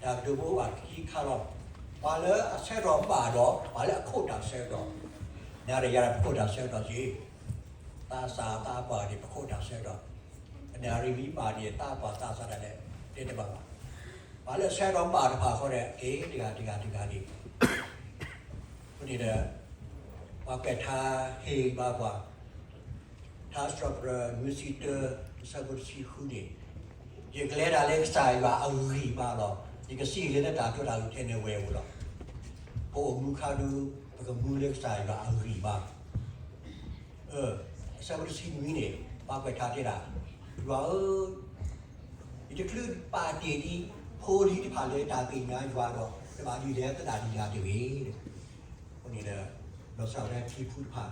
တၢ်ကတိၤဖိဘၣ်ခံခါလီၤ. ပှၤလၢအဆၢကတီၢ်ဘၣ်ဒီး ပှၤလၢအခိၣ်တၢ်ဆၢကတီၢ်, နၤဒီးယၤဒီးပခိၣ်တၢ်ဆၢကတီၢ်က့, သးစၢ်သးပှၢ်န့ၣ် ပခိၣ်တၢ်ဆၢကတီၢ်, ပနၣ်ရံၣ်မ့ၢ်ဘၣ်န့ၣ် သးပှၢ်သးစၢ်ဒၣ်လဲာ် တဲတဘၣ်ဘၣ်. ပှၤလၢအဆၢကတီၢ်ဘၣ်တဖၣ်ဃီဒီး က့ၤတဂၤတဂၤတဂၤန့ၣ် အဃိန့ၣ်ဒီး ပှၤကွဲးထါဟ့ၣ်ဘၣ်ပှၤ, ထါစံးပတြၢၤ နွံဆံတၢ အဆၢဖိတဆံဃုန့ၣ်, ယကလဲၤတၢ်လၢကစၢ်ယွၤအဂံၢ်ဘါလီၤ. ယကစံၣ်လၢနတၢ်တီတၢ်လိၤထဲန့ၣ်ဝဲဧိၤလီၤ. ပအိၣ်မူခါဒုး ပကမူလၢကစၢ်ယွၤအဂံၢ်ဘါ အဆၢဖိတဆံနွံန့ၣ် ပှၤကွဲးထါတဲဒၣ်, ယွၤဧၢ, ယတချုးပာ်တ့ၢ်ဒံးဖိလံၤတဖၣ်လၢတၢ်သ့ၣ်ညါယွၤဒီး နဘၣ်ဒုးလဲၤသဒၣ်ဒံးယၤတဂ့ၤ. အဃိန့ၣ်ဒီး လီၤဆီဒၣ်တၢ်ဖံဖုတဖၣ်,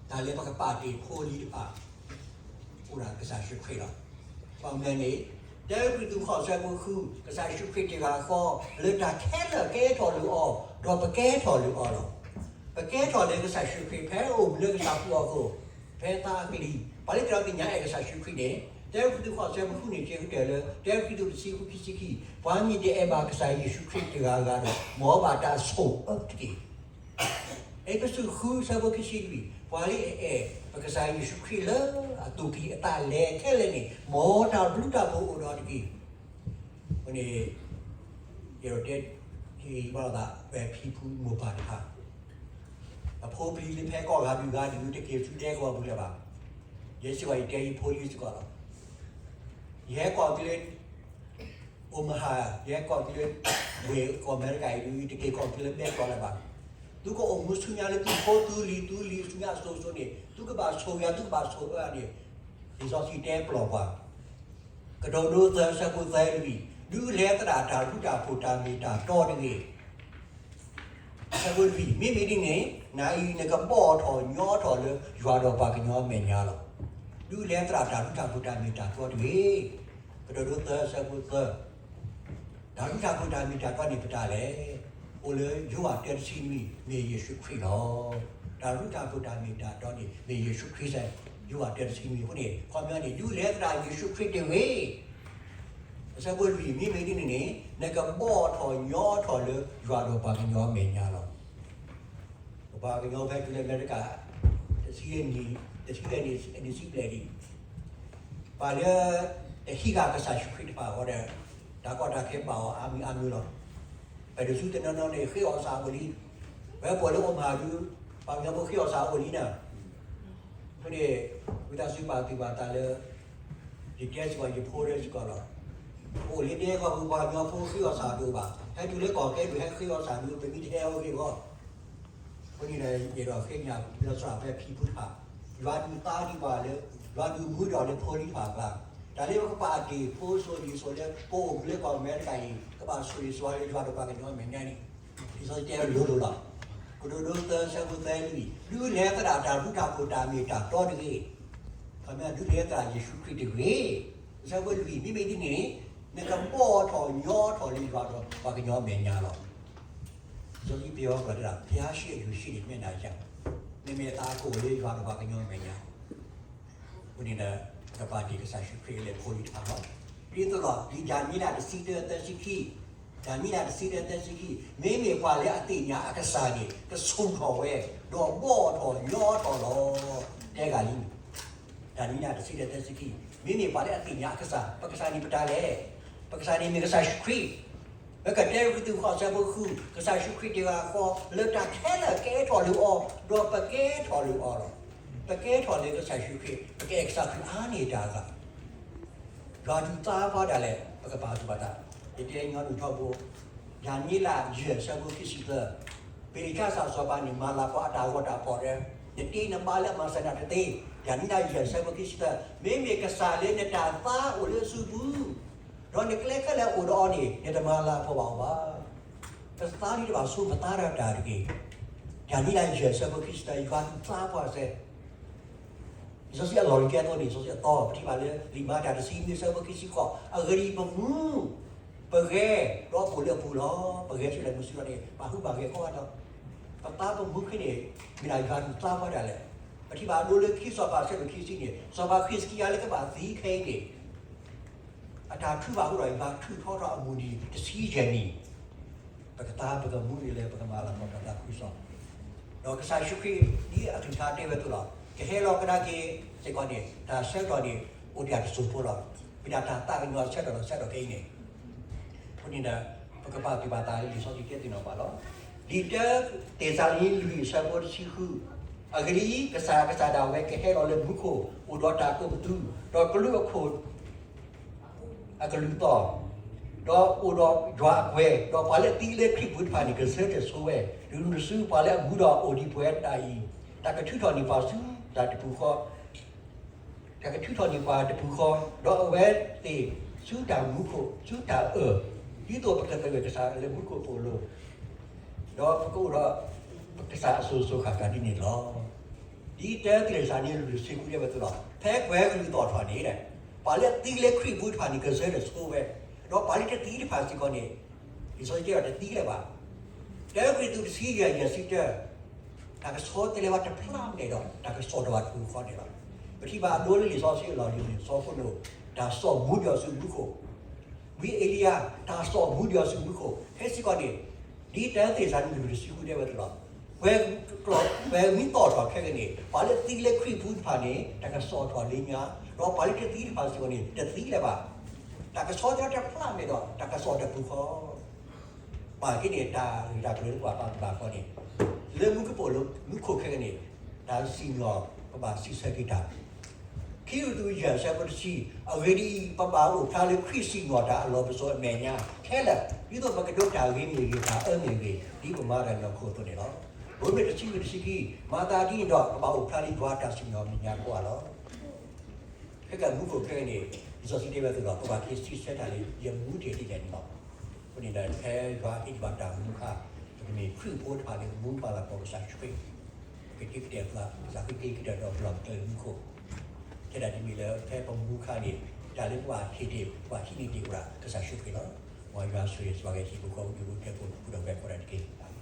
တၢ်လၢပကပာ်တ့ၢ်ဖိလံၤတဖၣ် အိၣ်ဒၣ်ကစၢ်ယ့ၣ်ၡူးခရံာ်လီၤ. ဘၣ်မနုၤလဲၣ်န့ၣ်, တၢကရံၣ်သူးဃိးဆၢဖိဃု, ကစၢ်ယ့ၣ်ၡူးခရံာ်တဂၤဃီ လၢတၢ်ခဲလၢာ်ကဲထီၣ်လၢအီၤ, ဒီးပကဲထီၣ်လၢအီၤလီၤ. ပကဲထီၣ်လၢကစၢ်ယ့ၣ်ၡူးခရံာ် ဖဲအအိၣ်မူလၢကစၢ်ပူၤအီၤအဃိ, ဖဲသးအကလံၤ, ပှၤလၢတၢ်သ့ၣ်ညါအဲၣ်ကစၢ်ယ့ၣ်ၡူးခရံာ်န့ၣ်, တၢကရံၣ်သူးဃိးဆၢဖိဃုန့ၣ် ကဲကတၢၢ်လၢ တၢကရံၣ်သူးတဆံဃုခံဆံခံ, ပှၤမ့ၢ်တအဲၣ်ဘၣ်ကစၢ်ယ့ၣ်ၡူးခရံာ်တဂၤဂၤဒီး မ်အဘၣ်တၢ်ဆိၣ်အၢတက့ၢ်. အ့းဖ့းစူးဃုဆၢဖိခံဆံလွံၢ်, ပှၤလၢအအဲၣ်ပကစၢ်ယ့ၣ်ၡူးခရံာ်လၢအသူၣ်ကံၢ်အသးလဲၤခဲလၢာ်န့ၣ် မ်တၢ်ဘျုးတၢ်ဖှိၣ်အိၣ်ဒီးအီၤတက့ၢ်. အဃိန့ၣ် ယအဲၣ်ဒိးတဲ ဟ့ၣ်ဂံၢ်ဘါလိာ်သး ပဖံဖုမိၢ်ပၢ်တဖၣ်, အဖိပလံၤလၢဖဲကီၢ်ဂၤဒုးဂၤဒုး တက့ၤဆူဒဲကဝီၤပူၤလၢၤဘၣ်. ယဲစ့ၢ်ကီးယတဲယဖိလံၤစ့ၢ်ကီးလီၤ. ယဟဲကီၢ်သုလၢ Omaha, ယဟဲကီၢ်သုလၢ ဝ့ၢ်ကီၢ်အမဲရကၤအံၤဒုး တက့ၤကီၢ်သုလၢဘဲကျိးလၢၤဘၣ်. သုကအိၣ်မူဆူညါလၢသုဖိသုလံၤ သုလံၤဆူညါအစိၤစိၤန့ၣ် သုကဘၣ်ဆိၣ်ဂ့ၤယၤ သုကဘၣ်ဆိၣ်အၢယၤန့ၣ် လံာ်စီဆှံတဲပလီၢ်ပှၤ, ကတိၤဒိသၢဆၢဖိသၢလွံၢ်, ဒုးလဲၤသဒၣ်တၢ်ဘျုးတၢ်ဖှိၣ်တၢ်မ့ၢ်တၢ်တီတဂ့ၤ. ဆၢဖိလွံၢ်, မ့မ့ၢ်ဒ်န့ၣ် နၤအံၤနကဘီၣ်ထီၣ်ညီထီၣ်လၢယွၤဒီးပှၤကညီအမဲာ်ညါလီၤ. ဒုးလဲၤသဒၣ်တၢ်ဘျုးတၢ်ဖှိၣ်တၢ်မ့ၢ်တၢ်တီတဂ့ၤ. ကတိၤဒိသၢဆၢဖိသၢ, တၢ်ဘျုးတၢ်ဖှိၣ်တၢ်မ့ၢ်တၢ်တီန့ၣ်ပတၢ်လဲၣ်. အိၣ်လၢယိၤဟၣ်တၢတဆံနွံ, မ့ၢ်ယ့ၣ်ၡူးခရံာ်လီၤ. တၢ်ဘျုးတၢ်ဖှိၣ်တၢ်မ့ၢ်တၢ်တီန့ၣ် မ့ၢ်ယ့ၣ်ၡူးခရံာ်စဲး, ယိၤဟၣ်တၢတဆံနွံအဃိန့ၣ် ခီပညီန့ၣ် ဒုးလဲၤသဒၣ်ယ့ၣ်ၡူးခရံာ်တဂ့ၤ. အဆၢဖိလွံၢ်, မ့မ့ၢ်ဒ်န့ၣ်န့ၣ် နကဘီၣ်ထီၣ်ညီထီၣ်လၢယွၤဒီးပှၤကညီအမဲာ်ညါလီၤ. ပပှၤကညီဖဲတုၤလၢအမဲရကၤ တဆံယဲၢ်နံၣ်, တဆံယဲၢ်နံၣ် နံၣ်ဆံဘျဲၣ်ဒံး, ပှၤလၢတဟံးဃာ်ကစၢ်ယ့ၣ်ၡူးခရံာ်တဖၣ်အဃိဒီး တၢ်ကီတၢ်ခဲဘၣ်အီၤအါမံၤအါမံၤလီၤ. ပဒိၣ်ဆူတနီၤနီၤန့ၣ် ဃ့အီၣ်စၢ်အိၣ်လံ, ဝဲပှၤလၢအိၣ်မၤဒုး ပှၤကညီဖိဃ့အီၣ်စၢ်အိၣ်လံနၤ. အဃိန့ၣ် ဝံသးစူၤပာ်သူၣ်ပာ်သးလၢ ယတဲစ့ၢ်ကီး ယဖိတဲစ့ၢ်ကီးလီၤ. အိၣ်လၢဒဲကီၢ်ပူၤပှၤကညီဖိဃ့အီၣ်စၢ်တအိၣ်ဘၣ်, ဟဲတုၤလၢကီၢ်ကဲဒိၣ်ဟဲဃ့အီၣ်စၢ်ဒုး ပမ့ၢ်တဟဲအီၣ်ဂ့ၢ်ဂီၢ်. အဃိန့ၣ်ဒီး ယအဲၣ်ဒိးဃ့ကညးလီၤဆီဒၣ်ဖဲဖံဖုတဖၣ်, ယွၤဒုးသါဒံးပှၤလၢ ယွၤဒုးမူဒီးလၢဖိလံၤတဖၣ်အကျါ, တၢ်လၢပကပာ်တ့ၢ်ဖိစိၤလံၤစိၤလၢ ပအိၣ်မူလၢကီၢ်အမဲရကၤအံၤ ကဘၣ်ဆိၣ်ဂ့ၤဆိၣ်ဝါလၢယွၤဒီးပှၤကညီအမဲာ်ညါန့ၣ် လံာ်စီဆှံတဲလိၤလိၤလီၤ. ကတိၤဒိသၢဆၢဖိသၢလွံၢ်, ဒုးလဲၤသဒၣ်တၢ်ဘျုးတၢ်ဖှိၣ်တၢ်မ့ၢ်တၢ်တီတဂ့ၤ. ခီပညီဒုးလဲၤသဒၣ်ယ့ၣ်ၡူးခရံာ်တဂ့ၤ. ဆၢဖိလွံၢ်, မ့မ့ၢ်ဒ်န့ၣ်န့ၣ် နကဘီၣ်ထီၣ်ညီထီၣ်လၢယွၤဒီးပှၤကညီအမဲာ်ညါလီၤ. လံာ်စီဆှံပယီၤပှၤတဲဒၣ် ဘုရားရှိ အလိုရှိ မ့ၢ်နၤယၤ, မ့မ့ၢ်အသးကအိၣ်လၢယွၤဒီးပှၤကညီအမဲာ်ညါ အဃိန့ၣ်ဒီး ပကပာ်တ့ၢ်ကစၢ်ယ့ၣ်ၡူးခရံာ်လၢဖိလံၤတဖၣ်လီၤ. ဒ်သိးဒီး လံာ်ဒၤနံးယ့လးတဆံတၢသၢဆံခံ, ဒၤနံးယ့လးတဆံတၢသၢဆံခံ, မ့မ့ၢ်ပှၤလၢအသ့ၣ်ညါအကစၢ်န့ၣ် ကဆိၣ်ထီၣ်ဝဲ, ဒီးဘီၣ်ထီၣ်ညီထီၣ်လီၤ. တဲဂၤလံ, ဒၤနံးယ့လးတဆံတၢသၢဆံခံ, မ့မ့ၢ်ပှၤလၢအသ့ၣ်ညါအကစၢ်, ပကစၢ်န့ၣ်ပတၢ်လဲၣ်. ပကစၢ်န့ၣ်မ့ၢ်ကစၢ်ယ့ၣ်ၡူးခရံာ် ပကတဲကရံၣ်သူးဃိးဆၢဖိဃု, ကစၢ်ယ့ၣ်ၡူးခရံာ်တဂၤဃီ လၢတၢ်ခဲလၢာ်ကဲထီၣ်လၢအီၤ, ဒီးပကဲထီၣ်လၢအီၤလီၤ. ပကဲထီၣ်လၢကစၢ်ယ့ၣ်ၡူးခရံာ်, ပကအဲၣ်ကစၢ်ခရံာ်အါန့ၢ်တၢ်အသး, ယွၤဒုးသါပှၤဒၣ်လဲာ်, ပကပာ်သူၣ်ပာ်သး, ယတဲညီနုၢ်ထီဘိ, ဒၤနံးယ့လးယဲၢ်ဆၢဖိခံဆံသၢ, ပ့းတကၢ်စၢ်စီၤပၤန့ၣ် မၤလၤကပီၤအတၢ်ဂီၤတၢ်ဖီၣ်ဒီး, နတ့နဘါလၢအမၤစၢၤနၤတသ့, ဒၤနံးယ့လးယဲၢ်ဆၢဖိခံဆံသၢ, မ့မ့ၢ်ကစၢ်လၢနတၢ်သါအိၣ်လၢအစုပူၤ ဒီးနကျဲခဲလၢာ်အိၣ်ဒီးအီၤန့ၣ် နတမၤလၤကပီၤဘၣ်အီၤဘၣ်. ပသါဒ်တဘၣ်ဆိ ပသါဒၣ်တၢ်တဂ့ၤ. ဒၤနံးယ့လးယဲၢ်ဆၢဖိခံဆံသၢ ယွၤဒုးသါပှၤစဲး. လံာ်စီဆှံအလီၢ်လံၤကဲအသိးန့ၣ် လံာ်စီဆှံအသီ ပထံၣ်ဘၣ်လၢ လံာ်မၤတၢ်တဆံနွံဆၢဖိခံဆံဃိး, အဂ့ၢ်ဒ်အံၤ, ပမူ ပဂဲၤ ဒီးအိၣ်လၢအပူၤလီၤ. ပဂဲၤဆူလဲၣ် မုၢ်ဆူၣ်ထီၣ်န့ၣ် ဘၣ်ဟုဘၣ်ဂဲၤကိးဂၤဒဲး. ပသါပမူခဲန့ၣ် မ့ၢ်ဒၣ်ယွၤဒုးသါပှၤဒၣ်လဲာ်. ပထံၣ်ဘၣ်အဒိလၢခံစီၤပၤဆၢဒိၣ်ခံဆံန့ၣ် စီၤပၤဟံးစကံယၤလၢကဘၣ်သံခဲအံၤန့ၣ် အတၢ်ထုကဖၣ်အဃိဒီး ယွၤထုးထီထီၣ်အမုၢ်နံၤတဆံယဲၢ်နံၣ်, ပကသါပကမူဒ်လဲၣ် ပကမၤလၤကပီၤတၢ်သးခုကစီၣ်, ဒီးကစၢ်ယ့ၣ်ၡူးခရံာ် ဒ်အကလုၢ်ကထါတဲဝဲအသိးလီၤ. ကဟဲလီၤကဒါက့ၤစ့ၢ်ကီးန့ၣ် တၢ်ဆၢကတီၢ်န့ၣ် အိၣ်ဒံးတစိၢ်ဖိလီၤ. မ့ၢ်ဒၣ်တၢ်သးကညီၤဆၢကတီၢ်လီၤ ဆၢကတီၢ်ခဲအံၤန့ၣ် အဃိန့ၣ်ဒီး ပကပာ်သူၣ်ပာ်သးလၢလံာ်စီဆှံတဲသ့ၣ်နီၣ်ပှၤလီၤ. လံာ်တၢသ့းစၤလနံ လွံၢ် အဆၢဖိတဆံဃု, အဂ့ၢ်ဒ်အံၤ, ကစၢ် ကစၢ်ဒၣ်ဝဲကဟဲလီၤလၢမူခိၣ် အိၣ်ဒီးတၢ်ကိးပသူ, ဒီးကလူးအခိၣ် အကလုၢ်သီၣ်, ဒီးအိၣ်ဒီးယွၤအကွဲၤ, ဒီးပှၤလၢအသံလၢခရံာ်ပူၤတဖၣ်န့ၣ် ကဆၢထၢၣ်ဆိဝဲ, ဒုးနုာ်ဆူပှၤလၢအဘူးဒီးအိၣ်ဒံးပှဲၤတၢ်အံၤ, တၢ်ကထုးထီၣ်န့ၢ်ပှၤဆူတၢ်တပူၤဃီ တၢ်ကထုးထီၣ်န့ၢ်ပှၤတပူၤဃီ, ဒီးအဝဲသ့ၣ်ဆူတၢ်မူခိၣ် ဆူတၢ်အၢၣ်, ဒ်သိးပကသဂၢၢ်ကစၢ်လၢမူခိၣ်ကအိၣ်လိၤ, ဒီးပကအိၣ်ဒီးကစၢ်အစိၤစိၤဃၣ်ဃၣ်ဒ်န့ၣ်လီၤ. ဒ်တၢသ့းစၤလနံ လွံၢ် တဆံဃု တဲဝဲအသိးလီၤ. ဖဲကွဲၤကလူးသီၣ်ထီၣ်န့ၣ်, ပှၤလၢအသံလၢခရံာ်ပူၤတဖၣ်န့ၣ် ကဆၢထၢၣ်ဆိဝဲ, ဒီးပှၤလၢတသံတဖၣ်စ့ၢ်ကီးန့ၣ် လံာ်စီဆှံတဲဒီးတသံလၢၤဘၣ်. တၢကရံၣ်သူး တဆံယဲၢ် ယဲၢ်ဆံတၢ, တၢ်ကဆီတလဲဝဲတဖျးမဲာ်ဒီး တၢ်ကစီၣ်တဖၣ်တပူၤဃီန့ၣ်လီၤ. ပထံၣ်ဘၣ်အဒိလၢလံာ်စီဆှံအလီၢ်လံၤန့ၣ် စီၤခိၣ်နူာ် တၢ်စီၣ်မူဒံးအီၤဆူမူခိၣ်, ဝံအ့လံယၤ တၢ်စီၣ်မူဒံးအီၤဆူမူခိၣ်, ခဲစ့ၢ်ကီးန့ၣ် ဒ်တၢသ့းစၤလနံ လွံၢ် တဆံဃု တဲဝဲအသိးလီၤ. ကွဲၤကလူး ကွဲၤမ့ၢ်သီၣ်ထီၣ်ခဲကနံၣ်န့ၣ် ပှၤလၢအသံလၢခရံာ်ပူၤတဖၣ်န့ၣ် တၢ်ကစီၣ်ထီၣ်လၢညါ, ဒီးပှၤလၢတသံတဖၣ်စ့ၢ်ကီးန့ၣ် တသံလၢၤဘၣ်. တၢ်ကဆီတလဲတဖျးမဲာ်ဒီး တၢ်ကစီၣ်တပူၤဃီ ဘၣ်က့ၤန့ၣ် တၢ်ဂ့ၢ်တၢ်ကျိၤလၢပှၤဘၣ်သ့ၣ်တဖၣ်ဃီန့ၣ်, လၢမူကပိာ်လၢမူခိၣ်ခဲကနံၣ်န့ၣ် တၢ်စံၣ်ညီၣ် ပဘၣ်စံးဆၢက့ၤတၢ်, ခံကရံၣ်သူး ယဲၢ် အဆၢဖိတဆံ, အဂ့ၢ်ဒ်အံၤ, ပဘၣ်အိၣ်ဖျါလၢခရံာ်စံၣ်ညီၣ်တၢ်အလီၢ်ပစိာ်အမဲာ်ညါခဲလၢာ်, ဒ်သိးပကဒိးတၢ်ဂ့ၤမ့ၢ်ဂ့ၤ တၢ်အၢမ့ၢ်ဂ့ၤ, ဒ်ပမၤတၢ်အနီၢ်ခိအသိးန့ၣ်လီၤ. ရိမ့ၤ တဆံလွံၢ် တဆံခံ, မၤသးဒ်န့ၣ်ဒီး ကဘၣ်အိၣ်ဖျါလၢယွၤအတၢ်စံၣ်ညီၣ်မဲာ်ညါကိးဂၤလီၤ. ဖဲကမူခိၣ်ခဲကနံၣ်န့ၣ် လံာ်စီဆှံတဲဝဲအသိးလီၤ. ပဘၣ်က့ၤစံးဆၢတၢ်လၢ ယမူတ့ၢ်ဒ်လဲၣ်န့ၣ်လီၤ. အဃိန့ၣ်ဒီး ဖဲယွၤဟ့ၣ်ဒံးဘၣ်တၢ်မူခါ, ပကမ့ၢ်ခရံာ်ဖိတဖၣ်လၢမူပာ်လၤကပီၤကစၢ်ယ့ၣ်ၡူးခရံာ်, ပကက့ၤကတၢၢ်ပသး, ကစၢ်ခရံာ်က့ၤကတၢၢ်ဒီးပလီၢ်ကတၢၢ်လၢမူခိၣ်, ထဲဒၣ်တမံၤလၢ ဖဲပမူခါန့ၣ် တၢ်လၢပဘၣ်ဟ့ၣ်ဒံး ပဘၣ်ဟံးန့ၢ်ဒံးအိၣ်ဒၣ် ကစၢ်ယ့ၣ်ၡူးခရံာ်လီၤ. မ်ယွၤဆိၣ်ဂ့ၤဆိၣ်ဝါက့ၤဟံၣ်ဖိဃီဖိ ဒူၣ်ဖိထၢဖိ ဒီပုၢ်ဒီဝဲၢ်ကိးဂၤဒဲးတက့ၢ်.